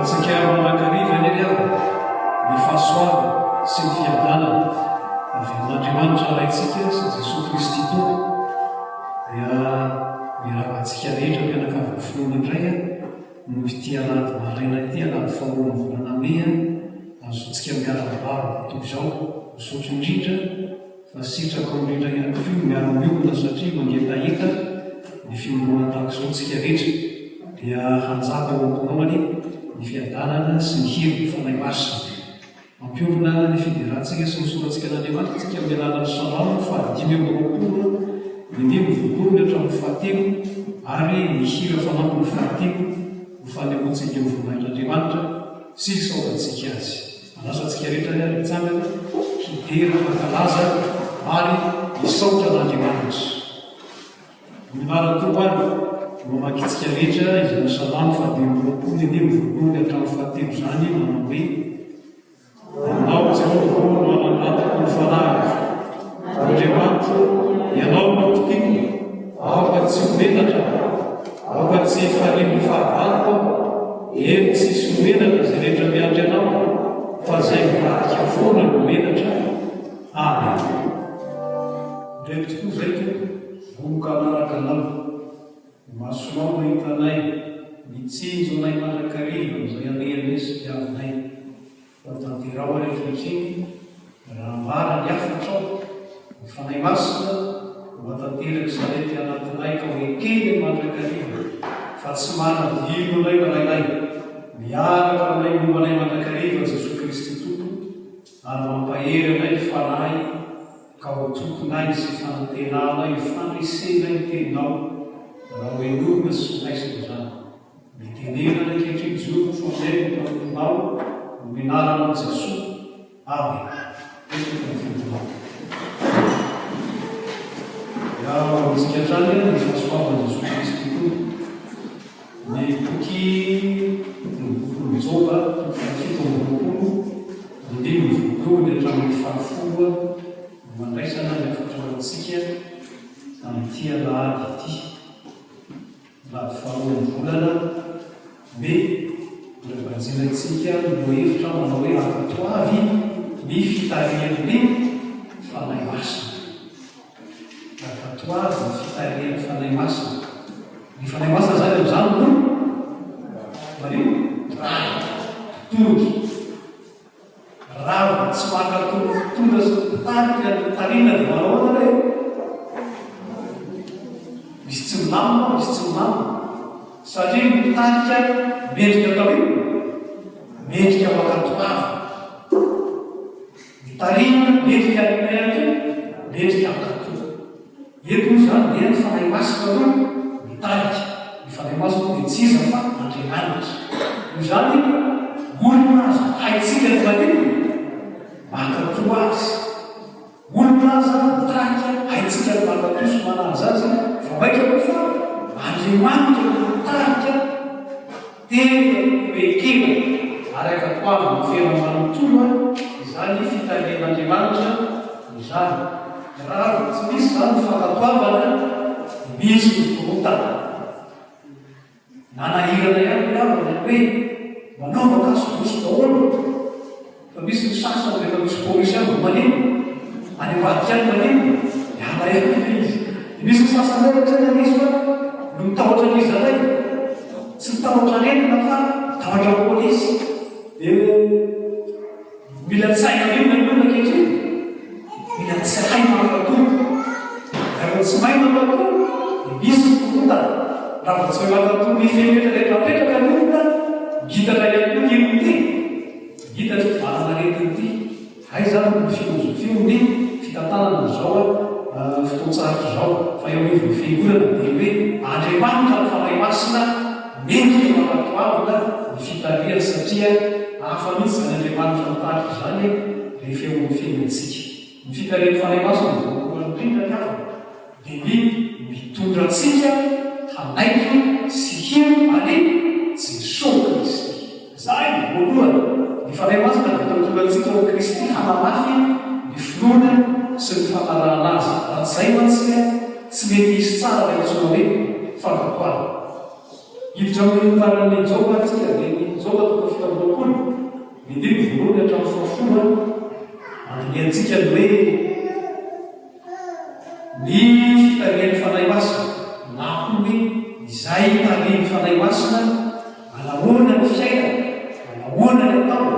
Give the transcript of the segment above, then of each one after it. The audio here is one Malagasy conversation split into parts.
antsika mandrakariva anie ry havana ny fahasoavana sy ny fiadanana avy amin'Andriamanitra Raintsika sy Jesoa Kristy Tompo. Dia miarahaba antsika rehetra mpianakavin'ny finoana indray noho ity alahady maraina ity, alahady faharoan'ny volana mey, azontsika miara-mivavaka toy izao. Misaotra indrindra. Fa sitrako indrindra ihany koa ny miara-miombona satria mangetaheta ny fiombonana tahaka izao tsika rehetra dia hanjaka ao am-ponao anie ny fiadanana sy ny herin'ny Fanahy Masina. Mampiombona ny fiderantsika sy ny soratsika an'Andriamanitra tsika amin'ny alalan'ny Salamo faha 25 ny andininy voalohany hatramin'ny fahatelo ary ny hira fanampiny fahatelo ho fanehoantsika ny voninahitr'Andriamanitra sy hisaorantsika Azy. Manasa antsika rehetra ary hitsangana, hidera, hankalaza ary hisaotra an'Andriamanitra. Ny anaran'ny Tompo ary no hamakintsika rehetra izany Salamo faha-25 ny andininy voalohany hatramin'ny fahatelo izany manao hoe, Aminao Jehovah ô no anandratako ny fanahiko. Andriamanitro, Ianao no tokiako, aoka tsy ho menatra aho, aoka tsy hifalian'ny fahavaloko aho. Eny, tsy hisy ho menatra izay rehetra miandry Anao, fa izay mivadika foana no menatra. Amen. Ireto tokoa izay, Tompo, vohoka hanaraka Anao. Ny masonao mahita anay, mitsinjo anay mandrakariva amin'izay alehanay sy diavinay. Fa tanteraho ary ankehitriny raha ambara ny hafatrao, ny Fanahy Masina no hatanteraka izany aty anatinay ka ho ekeny mandrakariva fa tsy manadino anay ny Rainay. Miaraka aminay momba anay mandrakariva Jesoa Kristy Tompo ary mampahery anay ny Fanahy ka ho tokinay sy fanantenanay ho fandresenay ny Teninao raha ho henoina sy ho raisina izany. Mitenena ankehitriny Joro fa mihaino ny mpanomponao no minaranao Jesoa Amen Petraka ny finoanao Dia ho amintsika hatrany ny fahasoavan'i Jesoa Kristy Tompo Ny boky ny bokin'i Joba toko faha 27 andininy voalohany hatramin'ny fahafolo no andraisana ny hafatra ho antsika amin'ity alahady ity. Vady faharoan'ny volana Mey, mbola banjinantsika ny lohahevitra manao hoe Ankatoavy ny fitarihan'ny Fanahy Masina. Ankatoavy ny fitarihan'ny Fanahy Masina. Ny Fanahy Masina izany amin'izany no maneho mpitarika, mpitondra. Raha vao tsy mankatò ny mpitondra sy ny mpitarika ny tarihina dia manao ahoana re? Misy tsy milamina ao, misy tsy milamina. Satria ny mpitarika mendrika atao inona? Mendrika ho ankatoavina. Ny tarihina mendrika inona ihany koa? Mendrika hankatò. Eto moa izany dia ny Fanahy Masina no mitarika. Ny Fanahy Masina moa dia tsy iza fa Andriamanitra. Noho izany, olona aza haintsika ny maninona? Mankatò Azy. Olona aza mitarika haintsika ny mankatò sy manaja Azy, vao mainka moa fa Andriamanitra no mitarika. Tena tokony ho ekena ary ankatoavina ny fiainana manontolo izany fitarihan'Andriamanitra izany. Raha vao tsy misy izany ny fankatoavana dia misy ny korontana. Nanahirana ihany ry havana ny hoe manaova kasibosy daholo. Fa misy ny sasany rehefa misy polisy any vao maninona? Any ambadika any maninona? Miala eo ilay izy. Dia misy ny sasany indray tsy hay izy fa no mitahotra an'iza indray? Tsy mitahotra aretina fa mitahotra polisy. Dia mila tsy hay maninona ny olona ankehitriny? Mila tsy hay mankatò. Raha vao tsy mahay mankatò dia misy ny korontana. Raha vao tsy mahay mankatò ny fepetra rehetra apetraka ny olona, mihitatra ihany koa ny herin'ny tena. Hita ity valan'aretina ity. Aiza ary ny filozofia ny fitantanana an'izao fotoan-tsarotra izao? Fa eo anivon'ny fiangonana dia hoe Andriamanitra ny Fanahy Masina mendrika ho ankatoavina ny fitarihany satria hafa mihitsy izany Andriamanitra mitarika izany rehefa eo amin'ny fiainantsika. Ny fitarihan'ny Fanahy Masina voalohany indrindra ny havana dia ny mitondra antsika hanaiky sy hino an'i Jesoa Kristy. Izay no voalohany. Ny Fanahy Masina dia mitondra antsika ao Kristy hanamafy ny finoana sy ny fanarahana Azy. Raha tsy izay mantsy tsy mety hisy tsara ilay antsoina hoe fankatoavana. Hiditra amin'ny tantaran'ny Joba ary isika, dia ny Joba toko faha-27, ny andininy voalohany hatramin'ny fahafolo, handinihantsika ny hoe ny fitarihan'ny Fanahy Masina, na koa hoe izay tarihin'ny Fanahy Masina, manahoana ny fiainana, manahoana ny atao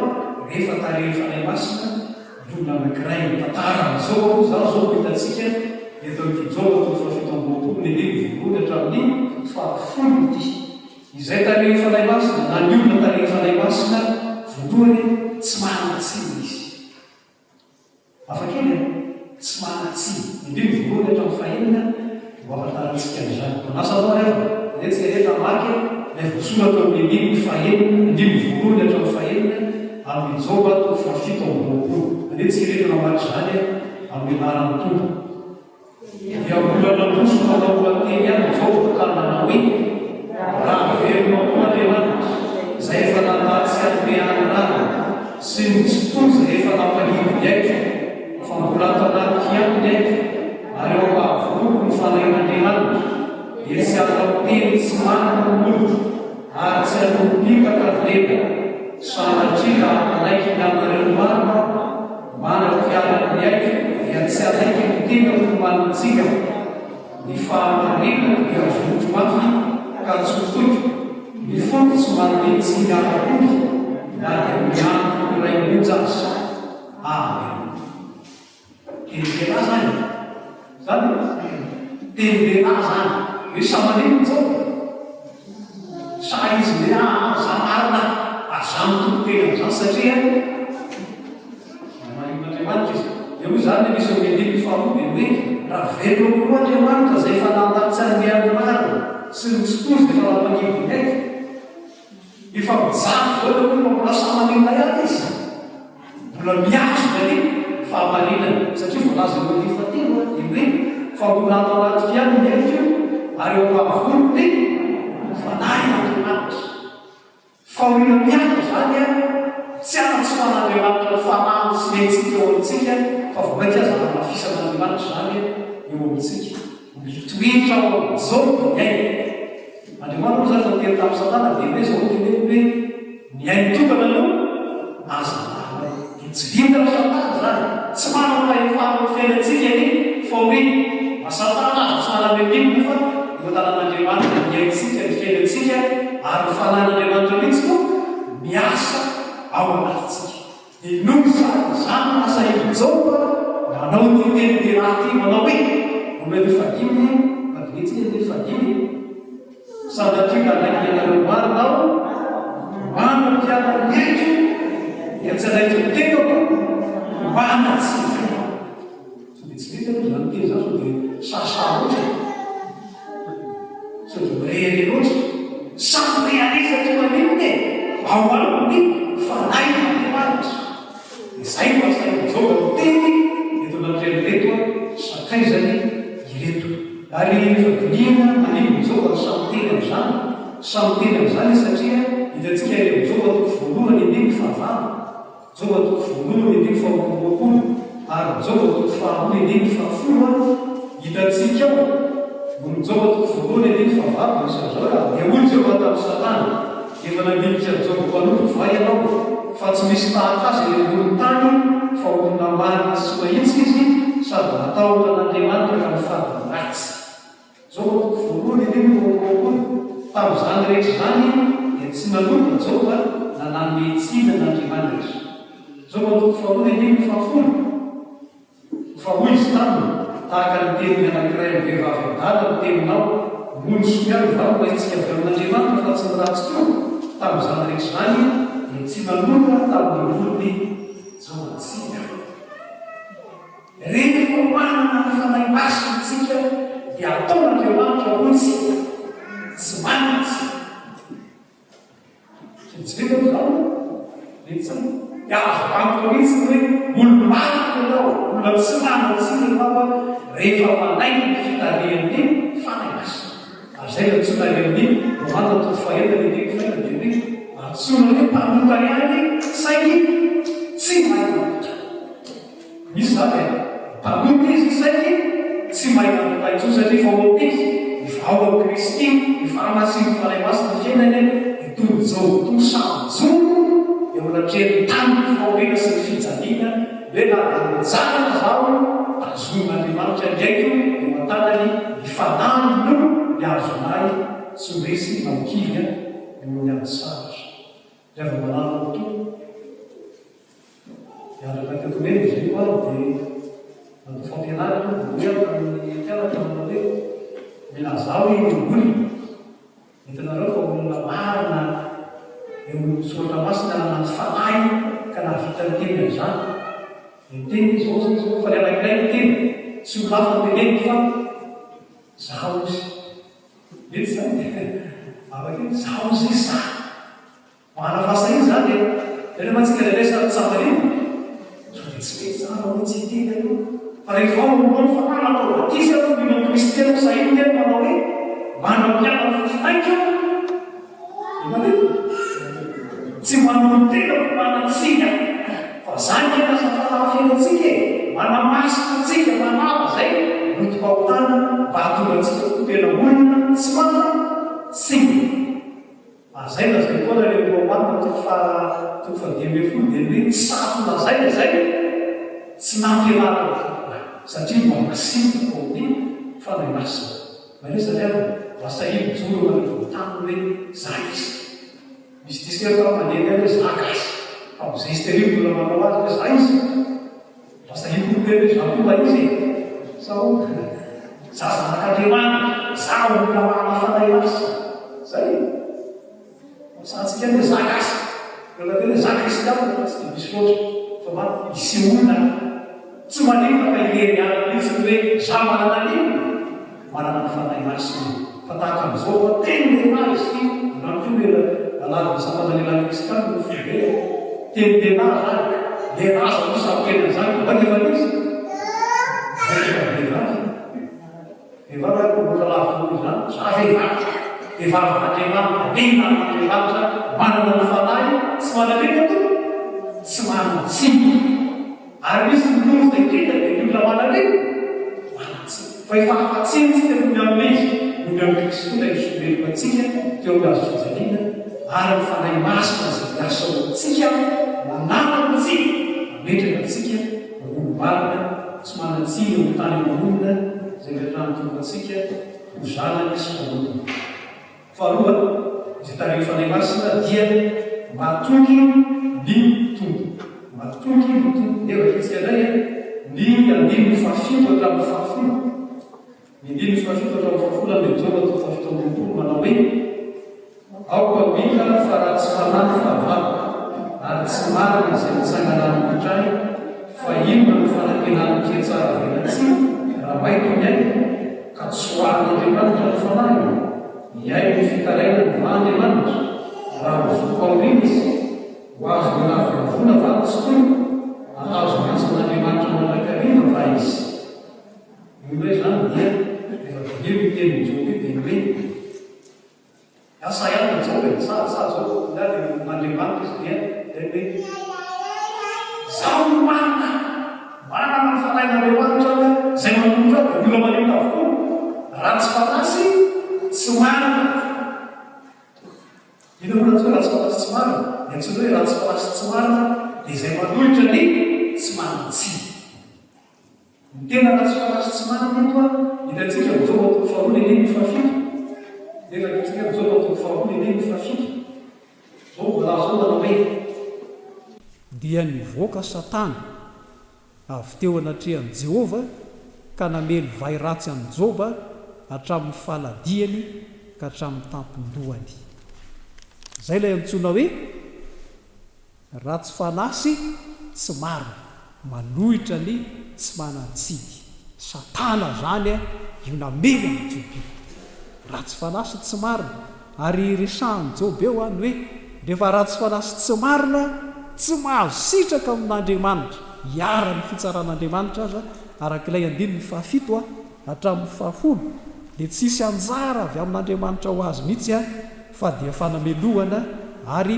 rehefa tarihin'ny Fanahy Masina ny olona anankiray. Ny tantaran'i Joba moa izany izao no hitantsika eto amin'ity Joba toko faha-27 ny andininy voalohany hatramin'ny fahafolo ity. Izay tarihin'ny Fanahy Masina na ny olona tarihin'ny Fanahy Masina voalohany tsy manan-tsiny izy. Hafa kely an! Tsy manan-tsiny. Ny andininy voalohany hatramin'ny fahenina no ahafantarantsika an'izany. Manasa anao ry havana, andeha tsika rehetra hamaky ilay voasoratra ao amin'ny andininy fahenina, andininy voalohany hatramin'ny fahenina amin'ny Joba toko faha-27. Andeha tsika rehetra hamaky izany amin'ny anaran'ny Tompo. Dia mbola nandroso nanao lohateny ihany Joba ka nanao hoe, Raha velona koa Andriamanitra, izay efa nandà tsy hanome ahy ny rariny, sy ny Tsitoha izay efa nampanginy ny aiko, fa mbola ato anatiko ihany ny aiko, ary eo am-pahavonoako ny fanahin'Andriamanitra, dia tsy hanao teny tsy marina ny molotro, ary tsy hanomboka ny lelako, sanatria raha hanaiky ny aminareo ny marina aho, Mandra-pialan'ny aiko dia tsy hanaiky ny tenako ho manintsika aho. Ny fahamarinako dia votro mafy ka tsy ho foiko, ny foko tsy manome tsiny ahy akory na dia amin'ny andro iray monja aza. Amen. Teny lehilahy izany e! Izany e! Teny lehilahy izany. Hoe sa maninona izao? Sa izy hoe aa za marina ary za mitompo tena amin'izany satria namarin'Andriamanitra izy. Dia hoy izany ny misy eo amin'ny andininy faharoa dia ny hoe raha velona koa Andriamanitra izay efa nandà tsy hanome ahy ny rariny sy ny tsy toa izay efa nampangivy ny aiko. Efa mijaly daholo aloha fa mbola sahy maninona ihany izy. Mbola mihazona ny fahamarinana satria voalaza eo amin'ny fahatelo dia ny hoe fa mbola ato anatiko ihany ny aiko ary eo am-pahavonoako ny fanahin'Andriamanitra. Fahoriana mihatra izany an, tsy anantsoan'Andriamanitra ny fanahiny sy ny aintsika eo amintsika fa vao mainka aza hanamafisan'Andriamanitra izany eo amintsika. Mitoetra ao amin'i Joba ny ainy. Andriamanitra moa izany efa niteny tamin'i Satana dia hoe izao no teneniny hoe ny ainy tokana no aza alainao. Dia tsy vitan'i Satana izany. Tsy manam-pahefana amin'ny fiainantsika ny fahoriana. Na Satana aza tsy manana inona fa eo an-tanan'Andriamanitra ny aintsika, ny fiainantsika ary ny fanahin'Andriamanitra mihitsy no miasa ao anatintsika. Inoa izany, izany no nasain'i Joba nanao ity teny lehilahy ity, manao hoe, Nomena fahadimy, adinitsika ny teny fahadimy, Sanatria ka hanaiky ny anareo marina aho, mandra-piala ny aiko, dia tsy hanaiky ny tenako ho manan-tsiny. Sao dia tsy mety aloha izany teny izany, sao dia sahisahy loatra e! Sao dia mirehareha loatra. Samy mirehareha satria maninona e? Ao aminy ny fanahin'Andriamanitra. Izay no asain'i Joba miteny eto anatrehan'ireto sakaizany ireto. Ary rehefa dinihina, maninona i Joba no samy miteny an'izany? Samy miteny an'izany izy satria hitantsika ery amin'i Joba toko voalohany andininy fahavalo. Joba toko voalohany andininy faha-22 ary Joba toko faharoa andininy fahafolo a, hitantsika ao, noho ny Joba toko voalohany andininy fahavalo dia misy an'izao hoe, Dia hoy Jehovah tamin'i Satana, Efa nandinika an'i Joba mpanompoko va ianao, fa tsy misy tahaka azy eny ambonin'ny tany, fa olona marina sy mahitsy izy, sady matahotra an'Andriamanitra ka mifady ny ratsy. Joba toko voalohany andininy 22, Tamin'izany rehetra izany dia tsy nanota Joba na nanome tsiny an'Andriamanitra. Joba toko faharoa andininy fahafolo, Fa hoy izy taminy, Tahaka ny tenin'ny anankiray amin'ny vehivavy adala ny teninao, moa ny soa ihany va no haintsika avy amin'Andriamanitra fa tsy ny ratsy koa? Tamin'izany rehetra izany dia tsy nanota tamin'ny molony Joba tsy. Rehefa manana ny Fanahy Masina isika dia ataon'Andriamanitra ho tsy tsy manana isika. Tsy mijereva aloha izany mety tsara. Dia azo antoka mihitsy ny hoe olo-marina ianao, olona tsy manana tsiny ianao rehefa manaiky ny fitarihan'ny Fanahy Masina. Ary izay no antsoina any amin'ny Romana toko fahenina ny andininy fahenina dia hoe antsoina hoe mpanota ihany saingy tsy mahay manota. Misy izany e! Mpanota izy saingy tsy mahay manota intsony satria efa ao aminy izy, efa ao amin'i Kristy, efa hamasin'ny Fanahy Masina ny fiainany. fiainany dia toy ny Joba toa sahy mijoro eo anatrehan'ny tanin'ny fahoriana sy ny fijaliana, hoe na dia mijaly aza aho, tazomin'Andriamanitra ny aiko eo an-tanany, ny fanahiny no mihazona ahy tsy ho resy na ho kivy eo amin'ny ady sarotra. Ry hava-malala ao Tompo, niaraka teto Mena izy io ary dia nanao fampianarana dia hoy aho tamin'ny mpianatra manao hoe, Milazà hoe ireo olona, hitanareo fa olona marina eo amin'ny soratra masina na anaty fanahy ka nahavita niteny an'izany. Dia niteny izy, izao izao izao, fa ny anankiray niteny, tsy olona hafa no teneniko fa izaho izy. Mety izany e! Afaka eo, izaho izy izaho. Manana fahasahiana izany e! Indraindray mantsy tsika indraindray sady tsy maninona, sao dia tsy mety izany raha hoe tsy hiteny aloha. Fa rehefa ao no ny fanahy natao batisa aloha mino an'i Kristy aloha sahia miteny manao hoe, mandra-piala ny fofonaiko aho dia maninona? Tsy manao ny tenako ho manan-tsiny aho. Fa izany anie lasa fanahy feno antsika e! Manamasina antsika, manala izay lotom-pahotana mba hahatonga antsika ho tena olona tsy manan-tsiny. Lazay lazainy foana ilay Romanina toko faha toko faha 15 dia ny hoe tsy sahy lazaina izay tsy nampianarina ny fanahy satria mba masinina tao amin'ny Fanahy Masina. Manisa ry havana, mba sahia mijoro eo anivon'ny tany hoe za izy. Misy disque aho maneno ihany hoe za gasy fa mizesta ery ny olona manao azy hoe za izy. Mba sahia koa miteny hoe za koa mba izy e. Sa ahoana? Za zanak'Andriamanitra, za olona manana Fanahy Masina. Zay e. Ampiasantsika ny hoe za gasy. Rehefa tena hoe za kristianina fa tsy dia misy loatra. Fa mba isehoana tsy maninona fa irery ihany mihitsy ny hoe za manana an'inona? Manana ny Fanahy Masina. Fa tahaka an'izao fa teny lehilahy izy ity, androany koa le alahadin'ny sampana lehilahy kristianina no foibe e. Teny lehilahy izany. Lehilahy aza moa samy teny an'izany fa mainka fa n'iza? Mainka fa ny vehivavy. Vehivavy ary mihoatra lavitra noho izany. Za vehivavy. Vehivavin'Andriamanitra, lehilahin'Andriamanitra, manana ny Fanahy, tsy manana inona tompoko? Tsy manan-tsiny. Ary misy ny loza indrindra dia ny olona manana inona? Manan-tsiny. Fa efa afa-tsiny isika noho ny amin'Izy, noho ny amin'i Kristy ilay nisolo-meloka antsika teo amin'ny hazo fijaliana, ary ny Fanahy Masina izay miasa ao amintsika manala ny tsiny, mametraka antsika ho olo-marina, tsy manan-tsiny eo amin'ny tany aman'olona izay metrahan'ny Tompo antsika ho zanany sy mpanompony. Faharoa, izay tarihin'ny Fanahy Masina dia matoky ny Tompo. Matoky ny Tompo. Ndeha vakintsika indray ny andininy fahafito hatramin'ny fahafolo. Ny andininy fahafito hatramin'ny fahafolo amin'ny Joba toko fahafito amby 20 manao hoe, Aoka ho hita fa ratsy fanahy ny fahavalo, ary tsy marina izay mitsangana hanohitra ahy, fa inona no fanantenan'ny mpihatsara velatsihy raha maito ny ainy? Ka tsoahan'Andriamanitra ny fanahiny, hihaino ny fitarainany va Andriamanitra? Raha ho voa-pahoriana izy, ho azo hiravonavona va ny Tsitoha? Hahazo miantso an'Andriamanitra mandrakariva va izy? Io indray izany dia rehefa diniho io tenin'i Joba io dia ny hoe, Asa ihany ny Joba e, sa sa Joba na dia olon'Andriamanitra izy dia dia hoe izaho no marina, manana ny fanahin'Andriamanitra aho ka izay manolotra ahy dia olona maninona avokoa, ratsy fanahy sy tsy marina. Inona moa no antsoina hoe ratsy fanahy sy tsy marina? Ny antsoina hoe ratsy fanahy sy tsy marina dia izay manohitra ny tsy manan-tsiny. Ny tena ratsy fanahy sy tsy marina eto an, hitantsika ao Joba toko faharoa ny andininy fahafito. Nefa hitantsika ao Joba toko faharoa ny andininy fahafito. Izao voalaza ao manao hoe. Dia nivoaka Satana avy teo anatrehan'i Jehovah ka namely vay ratsy an'i Joba hatramin'ny faladiany ka hatramin'ny tampon-dohany. Izay ilay antsoina hoe. Ratsy fanahy sy tsy marina, manohitra ny tsy manan-tsiny. Satana izany io namely an'i Joba io. Ratsy fanahy sy tsy marina. Ary resahan'i Joba eo ny hoe rehefa ratsy fanahy sy tsy marina, tsy mahazo sitraka amin'Andriamanitra, iharan'ny fitsaran'Andriamanitra aza, araka ilay andininy fahafito hatramin'ny fahafolo, dia tsy hisy anjara avy amin'Andriamanitra ho azy mihitsy fa dia fanamelohana ary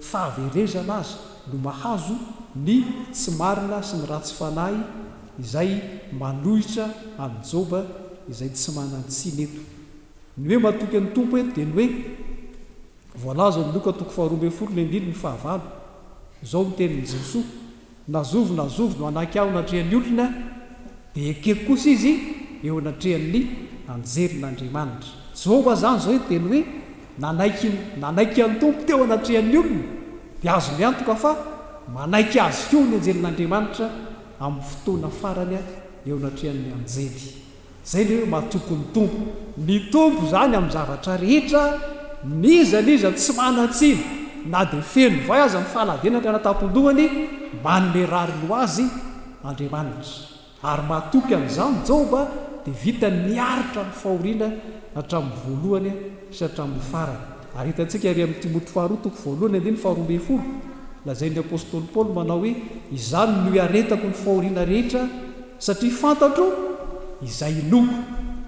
fahaverezana aza no mahazo ny tsy marina sy ny ratsy fanahy izay manohitra an'i Joba izay tsy manan-tsiny eto. Ny hoe matoky an'ny Tompo eto dia ny hoe voalaza ao amin'ny Lioka toko faharoa ambin'ny folo ny andininy fahavalo. Izao no tenin'i Jesoa, Na zovy na zovy no hanaiky ahy eo anatrehan'ny olona, dia ekeko kosa izy eo anatrehan'ny anjelin'Andriamanitra. Joba izany izao eto dia ny hoe nanaiky nanaiky an'ny Tompo teo anatrehan'ny olona, dia azony antoka fa manaiky azy koa ny anjelin'Andriamanitra amin'ny fotoana farany eo anatrehan'ny anjely. Zay le hoe matoky ny Tompo. Ny Tompo izany amin'ny zavatra rehetra, n'iza n'iza tsy manan-tsiny, na dia feno vay aza ny fanadenatra any an-tampon-dohany, manome rariny ho azy Andriamanitra. Ary matoky an'izany Joba dia vitany niaritra ny fahoriana hatramin'ny voalohany sy hatramin'ny farany. Ary hitantsika ery amin'ny Timoty faharoa toko voalohany andininy faharoa ambin'ny folo, lazain'ny apostoly Paoly manao hoe, Izany no iaretako ny fahoriana rehetra, Satria fantatro izay inoako,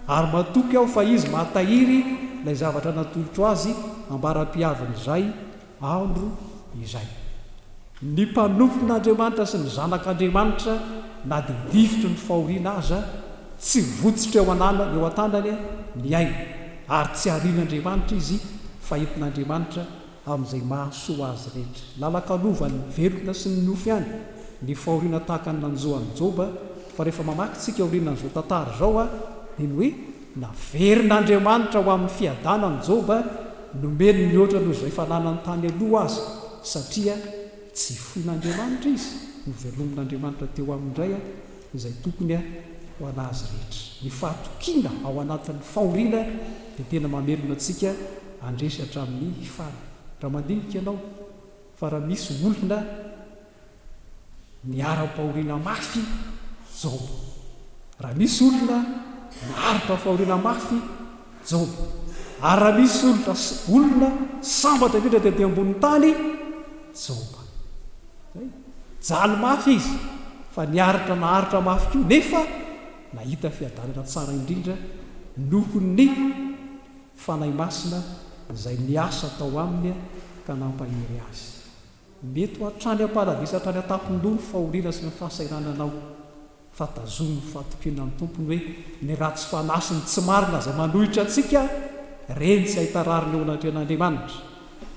ary matoky aho fa Izy mahatahiry ilay zavatra natolotro Azy ambara-pihavin'izay andro izay. Ny mpanompon'Andriamanitra sy ny zanak'Andriamanitra, na dia difotry ny fahoriana aza, tsy votsotra eo anana eo an-tanany ny ainy, ary tsy arian'Andriamanitra izy fa entin'Andriamanitra amin'izay mahasoa azy rehetra. Lalan-kalovan'ny velona sy ny nofy ihany ny fahoriana tahaka ny nanjo an'i Joba, fa rehefa mamaky tsika aorianan'izao tantara izao dia ny hoe naverin'Andriamanitra ho amin'ny fiadanan'i Joba, nomeny mihoatra noho izay fananany tany aloha aza, satria tsy foin'Andriamanitra izy, novelomin'Andriamanitra teo aminy indray izay tokony ho an'azy rehetra. Ny fahatokiana ao anatin'ny fahoriana dia tena mamelona antsika handresy hatramin'ny farany. Raha mandinika ianao fa raha misy olona niharam-pahoriana mafy, Joba. Raha misy olona naharitra fahoriana mafy, Joba. Ary raha misy olona olona sambatra indrindra tety ambonin'ny tany, Joba. Zay. Jaly mafy izy fa niaritra naharitra mafy koa nefa nahita fiadanana tsara indrindra noho ny Fanahy Masina izay niasa tao aminy ka nampahery azy. Mety ho hatrany am-paradisa hatrany an-tampon-doha ny fahoriana sy ny fahasahirananao, fa tazomy ny fahatokiana ny Tompo ny hoe ny ratsy fanahy sy ny tsy marina izay manohitra antsika, ireny tsy hahita rariny eo anatrehan'Andriamanitra,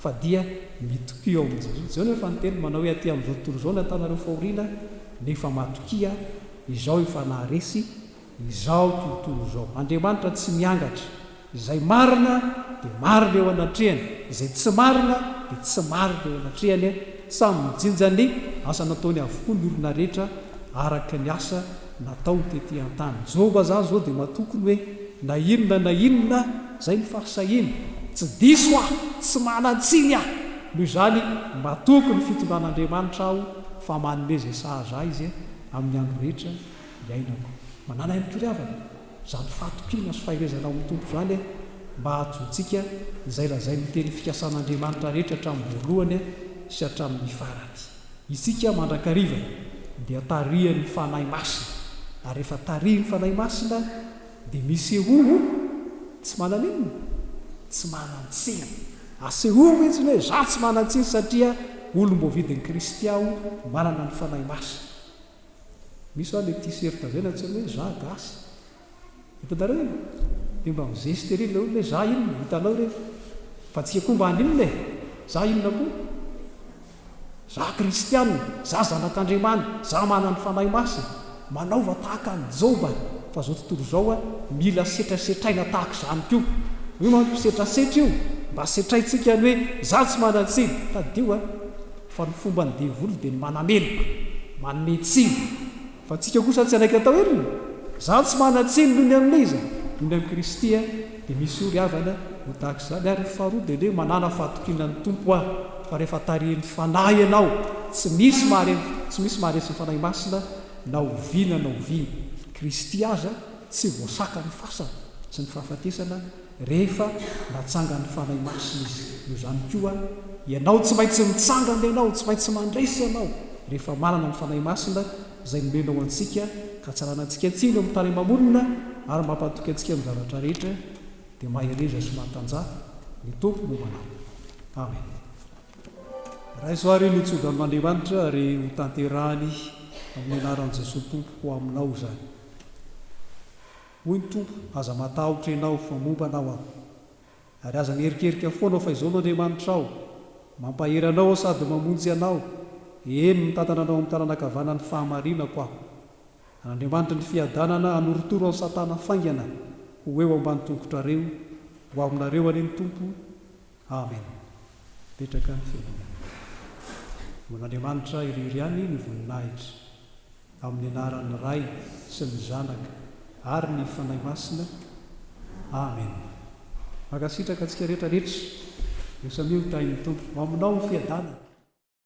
fa dia mitokia ao amin'i Jesoa. Jereo nefa ny teny manao hoe aty amin'izao tontolo izao no ahitanareo fahoriana, nefa matokia, izao efa naharesy Izao tontolo izao. Andriamanitra tsy miangatra. Izay marina dia marina eo anatrehany, izay tsy marina dia tsy marina eo anatrehany, samy mijinja ny asa nataony avokoa ny olona rehetra araka ny asa nataony tety an-tany. Joba zany zao dia matoky ny hoe na inona na inona, zay ny fahasahiany, tsy diso aho, tsy manan-tsiny aho, noho izany matoky ny fitondran'Andriamanitra aho fa manome izay sahaza ahy Izy amin'ny andro rehetra iainako. Manàna ihany koa ry havana, izany fahatokiana sy faherezana ao amin'ny Tompo izany mba hahazoantsika izay lazain'ny teny fikasan'Andriamanitra rehetra hatramin'ny voalohany sy hatramin'ny farany. Isika mandrakariva dia tarihan'ny Fanahy Masina, ary rehefa tarihin'ny Fanahy Masina dia misehoa ho tsy manana inona? Tsy manan-tsiny. Asehoy mihitsy ny hoe izaho tsy manan-tsiny satria olom-boavidin'i Kristy aho, manana ny Fanahy Masina. Misy hoa le t-shirt zay na tsy hoe za gasy. Hitanareo iny? Dia mba mizesta ery le olona hoe za inona? Hitanao ireny? Fa tsika koa mba haninona e? Za inona koa? Za kristiana, za zanak'Andriamanitra, za manana ny Fanahy Masina. Manaova tahaka an'i Joba fa zao tontolo izao a mila setrasetraina tahaka izany koa. Io manko setrasetra io, mba setraintsika ny hoe za tsy manan-tsiny. Tadidio a! Fa ny fomban'ny devoly dia ny manameloka, manome tsiny. Fa antsika kosa tsy hanaiky atao inona? Izaho tsy manan-tsiny noho ny amin'iza? Noho ny amin'i Kristy aho, dia misy ory havana ho tahaka izany. Ary ny faharoa dia ny hoe manàna fahatokiana ny Tompo aho, fa rehefa tarihin'ny Fanahy ianao, tsy misy mahare, tsy misy maharesy ny Fanahy Masina na oviana na oviana. Kristy aza tsy voasakan'ny fasana sy ny fahafatesana, Rehefa natsangan'ny Fanahy Masina izy. Noho izany koa, ianao tsy maintsy mitsangana ianao, tsy maintsy mandresy ianao, rehefa manana ny Fanahy Masina izay nomenao antsika, ka tsy ananantsika tsiny eo amin'ny tany ama-monina, ary mampatoky antsika amin'ny zavatra rehetra, dia mahereza sy mahatanjaha, ny Tompo momba anao. Amen. Raiso àry ny tsodranon' Andriamanitra ary hotanterahany amin'ny anaran'i Jesoa Tompo ho aminao izany. Hoy ny Tompo, Aza matahotra ianao, fa momba anao Aho. Ary aza miherikerika foana aho fa izao no Andriamanitrao, mampahery anao aho sady mamonjy anao, eny, mitantana anao amin'ny tanana ankavanan'ny fahamarinako aho. An'Andriamanitry ny fiadanana hanorotoro an'i Satana faingana ho eo ambany tongotrareo, ho aminareo anie ny Tompo. Amen. Mipetraka ny fiangonana. Ho an'Andriamanitra irery ihany ny voninahitra. Amin'ny anaran'ny Ray sy ny Zanaka ary ny Fanahy Masina. Amen. Mankasitraka antsika rehetra rehetra. Eo samia ho tahin'ny Tompo. Ho aminao ny fiadanana.